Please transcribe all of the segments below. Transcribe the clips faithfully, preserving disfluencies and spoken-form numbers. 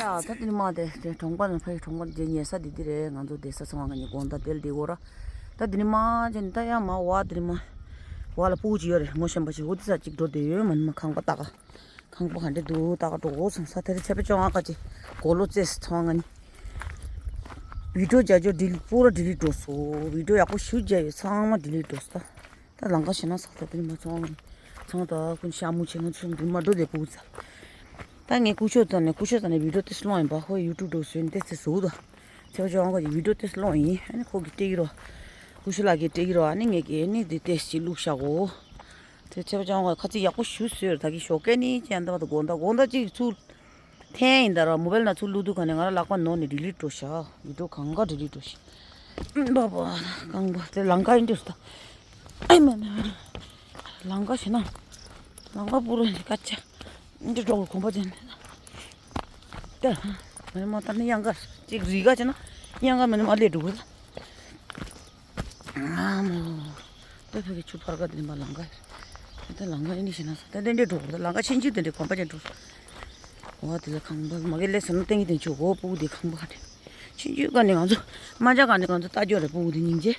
ཡ་ད་དེ་ནི་མ་དེ་དེ་གྲོང་པ་ནང་ཕ་གི་གྲོང་པ་དེ་ཉལ་ས་དེ་དེ་རེད། ང་ཚོ་བསྡད་ས་ཚང་མ་གི་ནི་དགོང་དག་དེ་ལ་བསྡད་དགོས་ར། ད་དེ་ནི་མ་ཅན་ད་ཡ་མ་བ་དེ་ནི་མ་བ་ལ་སྤུ་གུ་ཅིག་ཡོད་རེད། ངོ་ཤེས་པ་ཅིག་འོ་དེ་ས་ཅིག་འགྲོ་བསྡད་ཡོད། མ་ནི་མ་ཁང་པ་ལྟ་ག་ཁང་པ་ག་འདྲ་འདུག་ལྟ་ག་འགྲོ་དགོས་སོང་ས། དེ་རིང་ཚེས་པ་བཅོ་ལྔ་ཁ་ཅིག་གོ་ལོ་བཙས་སོང་། ཚང་མ་ནི་བི་ཌིའོ་རྒྱ་ཇོ་ཌི་ལི་པུ་ར་ཌི་ལིཊ་འགྲོ་སོང་། བི་ཌིའོ་ཡག་པོ་ཞུ་རྒྱ་ཡོད། ཚང་མ་ཌི་ལིཊ་འགྲོ་སོང་ད། ད་ལང་ཀ་ཞེ་ན་ས་ད་དེ་ནི་མ་ཚང་ཚང་ད་ཀུན་ཤ་མུ་ཆེ་ང་ཚོ་འདི་མ་འགྲོ་དེ་སྤུ་གུ་ཚ། ད་ངས་སྐུ་ཞབས་ཚོ་ནས་སྐུ་ཞབས་ཚོ་ནས་བི་ཌིའོ་ཏེས་སློང་ཡིན་པ། ཁོ་ཡུ་ཊུབ་འགྲོ་སོང་ཏེས་ཚེ་བཟོ་ད། ཚེས་པ་བཅོ་ལྔ་གི་བི་ཌིའོ་ཏེས་སློང་ཡིན། ཨ་ནི་ཁོ་གི་སྤྲད་ཀྱི་རོ། སྐུ་ཞབས་ལགས་ཀྱིས་སྤྲད་ཀྱི་རོ། ཨ་ནི་ངས་ཀྱིས་ཨ་ནི་འདི་ཏེས་ཅིག་བླུགས་བཞག་གོ། དེ་ཚེས་པ་བཅོ་ལྔ་ཁ་ཚིག་ཡག་པོ་ཞུ་སོང་ད། གི་ཞོགས་ཀས་ནི་ཅན་ད་བ་ད་དགོང་དག་དགོང་དག་ཅིག་ཚུར། འཐེན་ཡིན་ད་ར་མོ་བེལ་ན་ཚུར་བླུགས་དུས་ག་ནས་ང་རང་ལག་པ་ནོར་ནས་ཌི་ལིཊ་འགྲོ་ཤག་བི་ཌིའོ་གང་ག་ཌི་ལིཊ་འགྲོ་ཤག་ཨུམ་པ་པ་རྐང་པ་དེ་ལང་ཀ་ཡིན་འདྲ་སོང་ད། ཨེ་མ་ན་ལང་ཀ་ཞེ་ན་ལང་ཀ་པུ་ར་ནི་སྐད་ཆ་འདི་འགྲོ་གོམ་པ་ཅན་ད། མ་ནི་མ་ད་ནི་གཡང་ཀ་ཅིག་རི་ག་ཅེ་ན་གཡང་ཀ་མ་ནི་མ་ལས་འགྲོ་གི་ད། ཨ་མོ། ད་ཕ་གི་ཆུ་ཕར་ག་དེ་མ་ལང་ཀ་ཡ། ད་ལང་ཀ་ཨིན་ཇི་ཞེ་ན་ས་ད་དེ་འདྲའི་འགྲོ་གི་ད། ལང་ཀ་ཆེན་ཆུ་དེ་འདྲའི་གོམ་པ་ཅན་འགྲོ། འོ་དེ་ལ་ཁང་པ་མ་གི་ལས་ས་ན་ཏན་གི་ཏན་ཆུ་འོ་སྤུ་གུ་དེ་ཁང་པ་ག་དེ། ཆེན་ཆུ་ག་ནས་ང་ཚོ་མ་ཇ་ག་ནས་ང་ཚོ་ལྟ་རྒྱུ་རེད། སྤུ་གུ་དེ་སྙིང་རྗེ།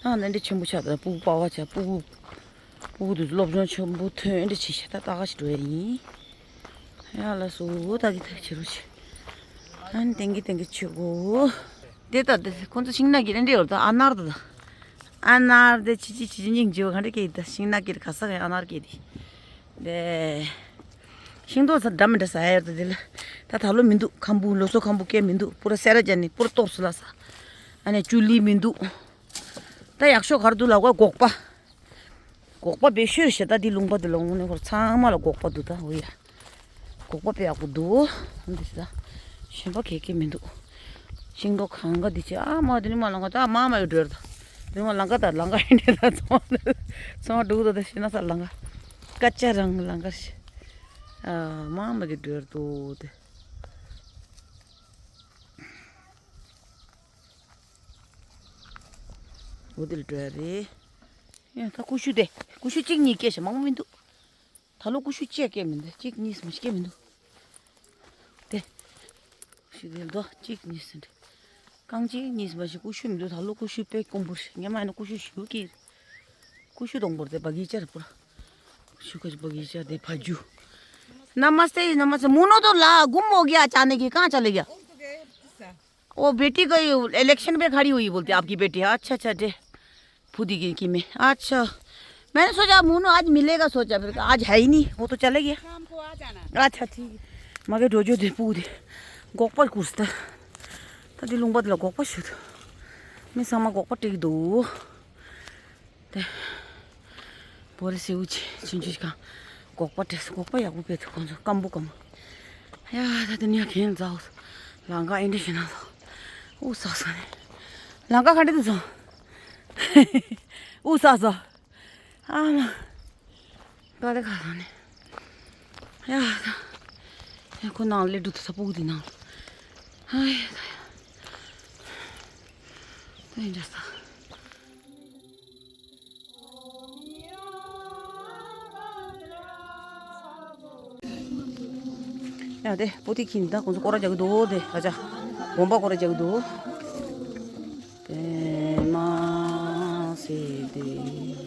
ཨ་ན་འདྲ་ཆེན་པོ་ཆགས་ད་སྤུ་གུ་པ་བ་ཆགས་སྤུ་གུ། སྤུ་གུ་དེ་སློབ་སྦྱོང་ཆེན་པོ་ཐོན་འདྲ་ཆེ་ཤ་ད་ད་ག་ཞིག་འགྲོ་ཡ་ཡིན། ཡ་ལ་སོ་ད་གི་ཐག་ཆེ་རུ་ཆེ། ཨན་ཏེང་གི་ཏེང་གི་ཆུ་གོ། དེ་ལྟ་དེ་ཁོང་ཚོ་ཤིང་ནགས་ཀྱི་རེ་འདྲེ་ཡོད་ད། ཨ་ནར་དེ་ཨ་ནར་དེ་ཆི་ཆི་ཆི་ཆི་སྙིང་རྗེ་བ་ག་འདྲ་སྐྱེ་ཡི་ད། ཤིང་ནགས་ཀྱི་ག་ས་ག་ཨ་ནར་སྐྱེ་དེ། དེ་ཤིང་ཏོག་ས་འདྲ་མི་འདྲ་ཟ་ཡ་ཡོད་ད། དེ་ལ་ད་ད་ལོ་མི་འདུག་ཁམ་བུ་ལོ་སོ་ཁམ་བུ་སྐྱེ་མི་འདུག་པུ་ར་སེ་ར་ཅན་ནི་པུ་ར་ཏོག་སུ་ལ་ས། ཨ་ནི་ཅུ་ལི་མི་འདུག་ད་ཡག་ཤོས་ག་རེ་འདུག་ལབ་ག་སྒོག་པ། སྒོག་པ་བེད་ཤོད་ཤེས་ད། འདི་ལུང་པ་འདི་ལ་འོང་ནས་ཧོར་ཚང་མ་ལ་སྒོག་པ་འདུག་ད། འོ་ཡ། སྒོག་པ་དཔེ་ཡག་པོ་འདུག་འདི་ད་གཞན་པ་གེ་གེ་མི་འདུག་ཤིང་ཏོག་གང་ག་འདི་ཅི་ཨ་མ་འདི་ནི་མ་ལང་ཀ་ད་མ་མ་ཡོད་འགྲོ་ད། འདི་མ་ལང་ཀ་ད་ལང་ཀ་ཡིན་འདྲ་ད། ཚང་མ་ཚང་མ་འདུག་ད། ད་ཤི་ན་ས་ལང་ཀ་སྐད་ཆ་རང་ལང་ཀ་ཤི་ཨ་མ་མ་གི་འགྲོ་འདུག་དེ། འོ་དེ་ལ་འགྲོ་ཡ་རེད། ཡ་ད་ཀུ་ཤུ་དེ་ཀུ་ཤུ་གཅིག་གཉིས་སྐྱེས་ཤག་མང་པོ་མི་འདུག་ད་ལོ་ཀུ་ཤུ་གཅིག་སྐྱེས་མི་འདུག་གཅིག་གཉིས་མ་ཞིག་སྐྱེས་མི་འདུག་དེ། ཀུ་ཤུ་དེ་འདུག་གཅིག་གཉིས་ཟེར་འདྲ། རྐང་གཅིག་གཉིས་མ་ཞིག་ཀུ་ཤུ་མི་འདུག་ད་ལོ་ཀུ་ཤུ་དཔེ་དཀོན་པོ་རེད། ཉི་མ་ཡིན་ན་ཀུ་ཤུ་ཞུ་གི་རེད། ཀུ་ཤུ་སྡོང་པོ་རེད་དེ་བ་གི་ཅར་པུ་ར། ཀུ་ཤུ་ཁ་ཅིག་བ་གི་ཅར་དེ་ཕ་ཇུ། नमस्ते नमस्ते। मुन्नो तो ला गुम हो गया अचानक ही। कहाँ चले गया? वो बेटी को इलेक्शन पे खड़ी हुई बोलती, आपकी बेटी। अच्छा अच्छा। दे फूदी की, की में। अच्छा। मैंने सोचा मोनू आज मिलेगा, सोचा फिर आज है ही नहीं, वो तो चले गया। शाम को आ जाना। अच्छा ठीक है। मगर डोजो दे पूदे गोकपल कुस्ता। तदी लुंगबद ला गोकपल शुद्ध। मैं समा गोकपल टेक दो। དེ། བོ་རི་སེའུ་ཆེ་ཆུང་ཆུང་ཞིག་གང་། སྒོག་པ་དྲེས་སོང་། སྒོག་པ་ཡག་པོ་སྤེལ་འདུག་ཁོང་ཚོ་སྐམ་པོ་སྐམ་པོ། ཡ་ད་དེ་ནས་ཁྱེད་འཛའོ། ལང་ཀ་ཨེ་འདྲ་ཞིག་ན་སོང་། ཨུ་ས་ས་ནས། ལང་ཀ་ག་འདྲ་འདུག་སོང་། ཨུ་ས་ས། ཨ་མ། ད་དེ་ག་ས་ནས། ཡ་ད། ཡ་ཁོ་ནང་ལས་འགྲོ་དུ་ས་སྤུ་གུ་དེ་ནང་། ཨ་ཡ་ད་ཡ། ད་ཡིན་འདྲ་ས། ཡ་དེ་པོ་ཏི་ཁྱིམ་ད་ཁོང་ཚོ་སྐོར་ར་རྒྱག་གི་འདུག་དེ་ཨ་ཅག་དགོན་པ་སྐོར་ར་རྒྱག་གི་འདུག་པདྨ་སིདྡྷི།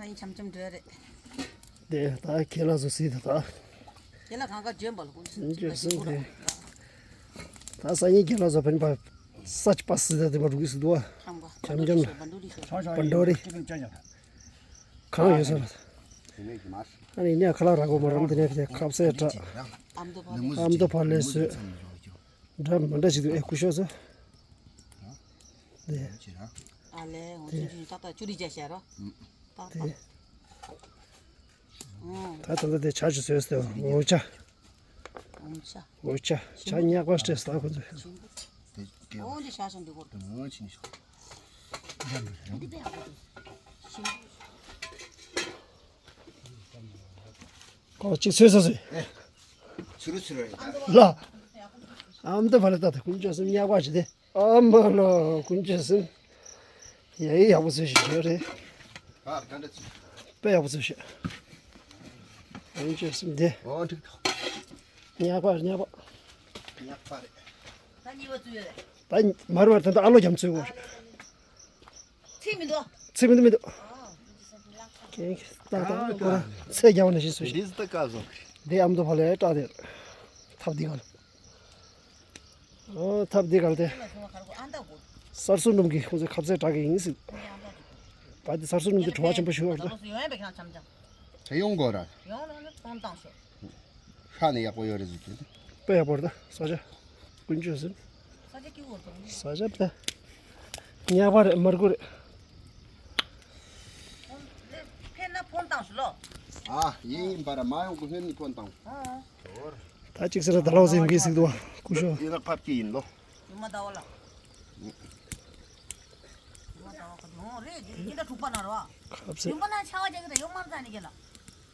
ཨ་ཡིན་འཆམ་འཆམ་འགྲོ་རེད། དེ་ད་ཁྱེད་ལ་བཟོ་སྲིད་དེ་ད། དེ་ལ་གང་ག་འཇོན་པ་ལ་ཀུན་སྲིད་ཀྱི་སྲིད་དེ། ད་སང་ཉིན་ཁྱེད་ལ་བཟོ་ཕན་པ་ས་ཆ་པ་སྲིད་དེ་དེ་མ་རུག་གི་སྲིད་དུ་བ། འཆམ་འཆམ་ལ་བ་འགྲོ་རེད། གང་ཡོད་ས་ལ། ཨ་ནི་ནས་ཁ་ལག་རག་གོ་མ་རམ་དེ་ནས་ཁ་ཟས་དྲ། ཨམ་དོ་ཕ་ལས་བཟོས། འདྲ་མི་འདྲ་ཞིག་འདུག་ཨེ་སྐུ་ཞབས་ཚོ། དེ། ཨ་ལས་ངོ་ཆུང་ཆུང་ཏག་ཏག་ཅུ་རི་བྱས་བཞག་རོགས། ཏག་ཏག་ཨོ། ད་ད་ལྟ་དེ་ཇ་ཅིག་བཟོས་ཏེ་འོ་ཇ། འོ་ཇ། འོ་ཇ་ཇ་ཉག་པ་སྤྲད་སོང་ཁོ་ཚོས། ཨོ་འདི་ཇ་ཅང་འདི་གོ། ཨོ་གཅིག་བཟོས་སོང་ཟེར། ཚུར་ཚུར། ལ། ཨམ་ད་བ་ལ་ད་ད་ཀུན་ཅོ་སེམས་ཉག་པ་ཞིག་དེ། ཨ་མ་ལོ་ཀུན་ཅོ་སེམས། ཡ་ཡི་ཡག་པོ་བཟོས་ཤིག་བྱོས་རེད། ཨ་ད་འདྲ་ཚུལ། དཔེ་ཡག་པོ་བཟོས་ཤིག་ཀུན་ཅོ་སེམས་དེ། ཨོ་འགྲིག་ཐོག་ཉག་པ་ཉག་པ། ཉག་པ་རེད། ད་གཉིས་པ་བཙུགས་ཡོད་རེད། ད་མར་མར་ད་ད་ཨ་ལོ་རྒྱམ་ཚོས་གོ། ཚིག་མི་འདུག་ཚིག་མི་འདུག་མི་འདུག་ཨོ། ཁྱེད་ད་ད་ཁོ་རང་ཚེ་རྒྱ་བ་ནས་ཤི་སོ་ཤིག་འདི་ད་ཀ་བཟོ། འདི་ཨམ་དོ་ཕ་ལས་སྐྲག་དེ། ཐབ་འདི་ག་ལ། ཨོ་ཐབ་འདི་ག་ལ་དེ། གསར་བཟོ་སྣུམ་གྱི་ཁོང་ཚོའི་ཁ་ཟས་དྲག་གི་ཡིན་སྲིད། བ་འདི་གསར་བཟོ་སྣུམ་འདི་བྲོ་བ་ཆེན་པོ་ཞིག་ཡོད་རེད། ད་ཡོང་དགོས་ར། ཡོང་ལ་ནི་གཏོང་བཏང་ཤོག་ཤ་ནི་ཡག་པོ་ཡོད་རེད་ཟེར་གྱི། དཔེ་ཡག་པོ་རེད་ད་ས་ཆ། ཀུན་སྤྱོད་ཟིན། ས་ཆ་སྐྱིད་པོ་རེད་ད། ས་ཆ་དཔེ། ཉག་པ་རེད་མར་ཁུ་རེད། ཕེབས་ན་ཕོན་བཏང་ཤོག་ལོ། ཨ་ཡིན་ཡིན་པ་ར་མ་ཡོང་གི་ཕེབས་ནི་ཕོན་བཏང་། ཨ། ད་ཅིག་ཟེར་ན་ད་ལོག་ཟིན་གི་ཟིག་འདུག་བ་ཀུ་ཤོ། ཡིན་ན་ཕབ་ཀྱི་ཡིན་ལོ། ཡུམ་མ་ཟླ་བ་ལ། ཡུམ་མ་ཟླ་བ་ག་ཡོང་རེད་ཉིན་ཟླ་དྲུག་པ་ན་རོ། ཁབ་ཟེར། ཡུམ་མ་ན་ཆ་བ་རྒྱག་གི་རེད་ཡོད་མ་རྩ་ནི་གི་ལ།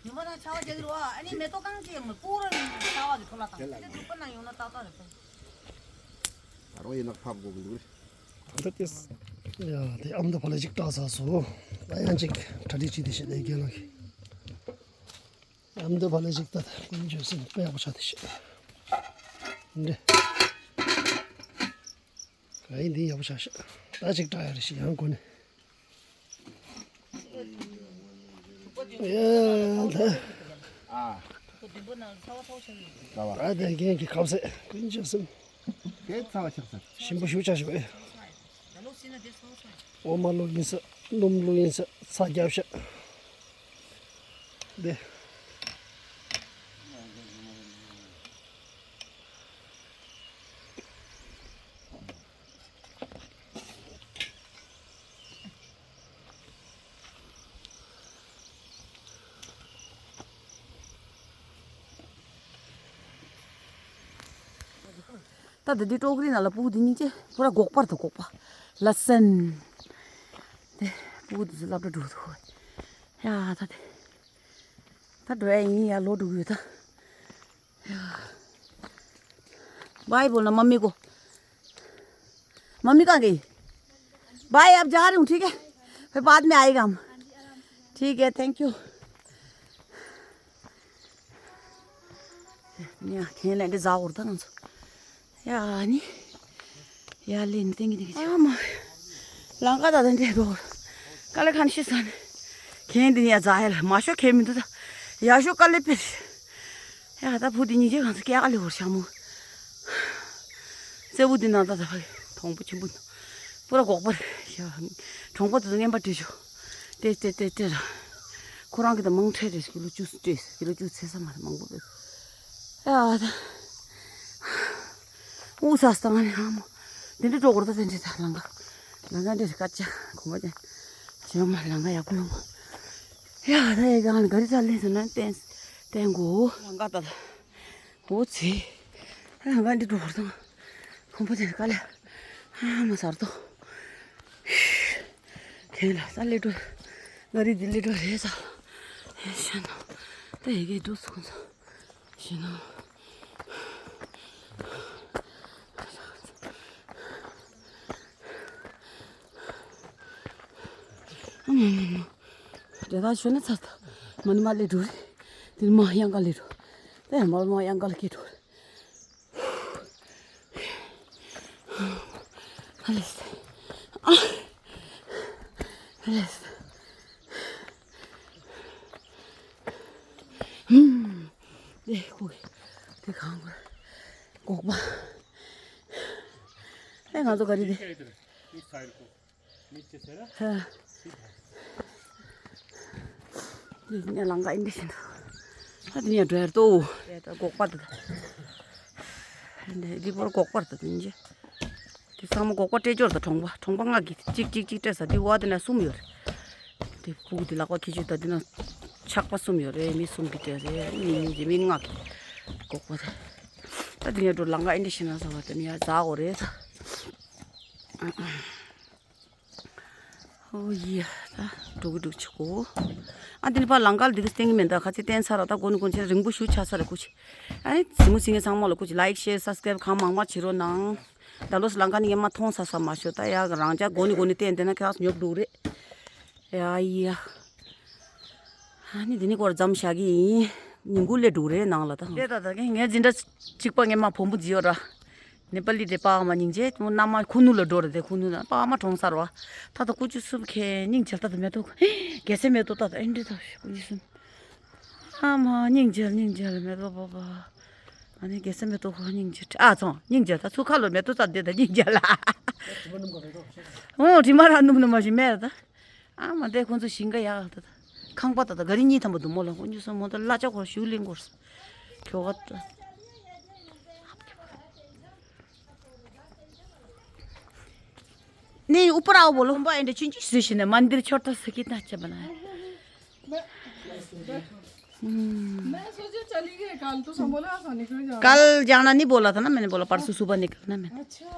ཡུམ་མ་ན་ཆ་བ་རྒྱག་གི་རེད་བ་ཨ་ནི་མེ་ཏོག་གང་ཅི་ཡོད་མ་ཀུ་ར་ནི་ཆ་བ་གི་ཐོ་ལ་དང་ཉིན་ཟླ་དྲུག་པ་ན་ཡོང་ན་ཏག་ཏག་རེད་པས། ད་རོ་ཡིན་ན་ཕབ་དགོས་གི་འདུག་རེད། ད་ལྟ་ཏེས། ཡ་དེ་ཨམ་ད་ཕ་ལ་ཅིག་བཀྲག་ཚར་སོང་། ད་ཡང་ཅིག་གྲ་སྒྲིག་བྱེད་དེ་ཤེས་ལས་རྒན་ལགས་ཀྱིས། ཨམ་ད་ཕ་ལ་ཅིག་ད་ཀུན་སྤྱོད་སེམས་དཔེ་ཡག་པོ་ཆགས་དེ་ཤེས། འདྲེ། ག་ཡིན་འདི་ཡག་པོ་ཆགས་ཤག་ད་ཅིག་བཀྲག་ཡ་རེ་ཞིག་ཡང་གོ་ནས། ཡ་ད། ཨ་ད་རྒན་གྱི་ཁབ་ཟས་ཀུན་སྤྱོད་སེམས། དེ་ཚ་བ་ཆགས་ས། ཞིམ་པོ་ཞིག་ཆགས་ཤིག་ཨེ། འོ་མ་བླུགས་ཡིན་ས། སྣུམ་བླུགས་ཡིན་ས། ཚྭ་རྒྱབ་ཤག་དེ། ད་ལྟ་འདི་ཀྲོག་རི་ནང་ལ་སྤུ་གུ་འདི་སྙིང་རྗེ་པུ་ར་སྒོག་པར་དུ་སྒོག་པ་ལ་སན། དེ་སྤུ་གུ་འདི་ཚོ་སློབ་གྲྭ་འགྲོ་འདུག་ཡ་ད་དེ་ད་འགྲོ་ཡ་ཡིན་ཡ་ལོ་འགྲོ་གི་ཡོད་ད། भाई बोलना मम्मी को। मम्मी कहाँ गई? भाई आप जा रही हूँ, ठीक है, फिर बाद में आएगा हम। ठीक है, thank you. ཡ་ཁྱེད་ལས་འདི་ཟ་འོར་ད་ང་ཚོ། ཡ་ནི། ཡ་ལེ་ནི་ཏེང་གི་ཏེང་གི་ཨ་མ། ལང་ཀ་ད་ད་འདྲེ་འགྲོ། ཀ་ལེ་ཁན་ཤི་སན། ཁྱེད་འདི་ནི་ཡ་ཛ་ཡ་ལ་མ་ཤོ་ཁྱེད་མི་འདུག་ད། ཡ་ཤོ་ཀ་ལེ་པེ། ཡ་ད་བུ་འདི་ཉིན་རྗེ་གང་ཚ་ཀྱ་ཀ་ལེ་འོར་ཤ་མོ། སེ་བུ་འདི་ནང་ད་ད་ཕ་གི་གྲོང་པ་ཆེན་པོ་འདུག་པུ་ར་སྒོག་པར། ཡ། གྲོང་པ་དེ་ཚོ་རྔན་པ་སྤྲད་ཤོ། ཏེ་ཏེ་ཏེ་ཏེ་ར། ཁོ་རང་གི་ད་མང་ཁྲལ་རེད་ཀི་ལོ་བཅུ་སྤྲད་ཀི་ལོ་བཅུ་ཚེ་ས་མ་རེད་མང་པོ་རེད། ཡ་ད། ཨུ་ས་ས་ང་ནི་ཧ་མོ། དེ་འདྲ་འགྲོ་དགོས་ད་དེ་འདྲ་ད་ལང་ཀ་ལང་ཀ་འདྲ་སྐད་ཆ་གོ་མ་ཅན། ཇོ་མ་ལང་ཀ་ཡག་པོ་ཡོང་མ། ཡ་ད་ཡ་གང་ལ་ག་རི་ས་ལེན་ཟེར་ན་བསྟན་བསྟན་གོ་ལང་ཀ་ད་ད། ཨོ་ཙི། ལང་ཀ་འདི་འགྲོ་དགོས་ད། གོམ་པ་དེ་དཀའ་ལས། ཧ་མ་ཟར་ཏོ། ཁྱེད་ལ་ས་ལེ་འགྲོ། ག་རི་འདི་ལེ་འགྲོ་རེད་ས། ཤ་ན། ད་ཡི་གེ་འགྲོ་སོང་ས། ཤི་ན། ཨ་མ་མ་མ། དེ་ད་ཤོད་ན་ཚར་ད། མ་ནི་མ་ལེ་འགྲོ་རེད། དེ་མ་གཡང་ག་ལེ་འགྲོ། དེ་མ་མ་གཡང་ག་ལེ་འགྲོ་རེད། ཨ་ལེ་སི། ཨ་ལེ་སི། ཨེ་ང་ཚོ་ག་རེ་དེ། ཧ། འདི་ནས་ལམ་ཁ་འདི་འདྲ་ཞིག་འདུག་ཨ་འདི་ནས་འགྲོ་ཡར་ཏོ། ཨེ་ད་སྒོག་པ་འདུག་འདི་འདི་བོར་སྒོག་པར་འདུག་འདི་འདྲ། འདི་ཚང་མ་སྒོག་པ་སྤྲད་འབྱོར་དང་གྲོང་པ། གྲོང་པ་ལྔ་གི་གཅིག་གཅིག་གཅིག་སྤྲད་ས་འདི་བ་འདི་ན་གསུམ་ཡོད་རེད། དེ་ཕྲུ་གུ་དེ་ལག་པ་འཁྱེར་ཆུ་ད་དེ་ན་ཆག་པ་གསུམ་ཡོད་རེད། མི་གསུམ་གྱི་སྤྲད་རེད། མི་གཉིས་ཀྱི་མི་ལྔ་གི་སྒོག་པ་དེ། ད་དེ་ནས་འགྲོ་ལམ་ཁ་ཨེ་འདྲ་ཞིག་ན་ཟ་བ་དེ་ནས་ཡར་འཛེག་དགོས་རེད་ད། ཨོ་ཡ། ད་འགྲོ་གི་འདུག་ཆུ་གོ་ཨ་དེ་ནས་ཕར་ལམ་ཁ་ལ་འདི་གི་སྟེང་གི་མེ་མདའ་ཁ་ཚིག་བསྟན་ཚར་ར། ད་གོ་ནི་གོ་ཆེ་རིང་པོ་ཞུ་ཆགས་ས་རེད་སྐུ་མཁྱེན། ཨ་ནི་གཟིགས་མོ་གཟིགས་མཁན་ཚང་མ་ལ་སྐུ་མཁྱེན་ལའིག་ཤེར་སབ་སི་ཀ་རེབ་གང་མང་མང་བྱེད་རོགས་གནང་། ད་ལོ་སི་ལམ་ཁ་ནས་ངས་མ་མཐོང་ས་ས་མ་ཤོད། ད་ཡ་རང་ཅག་གོ་ནི་གོ་ནི་བསྟན་དེ་ན་ཁྱེད་རང་ཚོ་ཉོབ་འགྲོ་གི་རེད། ཡ་ཡ། ཨ་ནི་འདི་ནི་སྐོར་མཚམས་བཞག་གི་ཡིན། ཉིན་གུང་སླེབས་འགྲོ་གི་རེད་ནང་ལ་ད། ལྟས་ད་ད་གིན་ངའི་འཛིན་གྲྭ་གཅིག་པ་ངའི་མ་བོན་པོ་འཛི་ཡོད་ར། ནེ་པ་ལི་དེ་པ་མ་སྙིང་རྗེ་མོ་མནའ་མ་ཁུ་ནུ་ལ་འགྲོ་ར། དེ་ཁུ་ནུ་ན་པ་མ་གྲོངས་ཚར་བ། ད་ད་ཀུ་ཅུ་སུབ་ཁེ་སྙིང་རྗེ། ད་ད་མེ་ཏོག་རྒྱལ་སྲས་མེ་ཏོག་ད་ད་ཨེ་འདྲེ་ད་ཀུ་ཅུ་སུབ། ཨ་མ་སྙིང་རྗེ་སྙིང་རྗེ་མེ་ཏོག་པ་པ། ཨ་ནི་རྒྱལ་སྲས་མེ་ཏོག་ཁོ་སྙིང་རྗེ་ཨ་ཚོང་སྙིང་རྗེ། ད་ཚུར་ཁ་ལོ་མེ་ཏོག་ཙམ་དེ་ད་སྙིང་རྗེ་ལ། འོ་དྲི་མ་ར་ནུབ་ནུབ་མ་ཞིག་མེད་ད། ཨ་མ་དེ་ཁོང་ཚོ་ཞིང་ཁ་ཡག་ད་ད། ཁང་པ་ད་ད་ག་རི་གཉིས་ཐམ་པ་འདུག་མོ་ལ་ཁོང་ཚོ་སོང་མོ་ད་གླ་ཆ་ཁོར་ཞུ་ལིང་གོར་ཁྱོ་ག་ད། नहीं, ऊपर आओ बोलो। हम बाहर चुंची से ने मंदिर छोटा सा कितना अच्छा बना है। मैं मैं सोचे चली गई, कल तो संभोला सा निकल जाओ। कल जाना नहीं बोला था ना मैंने, बोला परसों सुबह निकलना मैंने। अच्छा।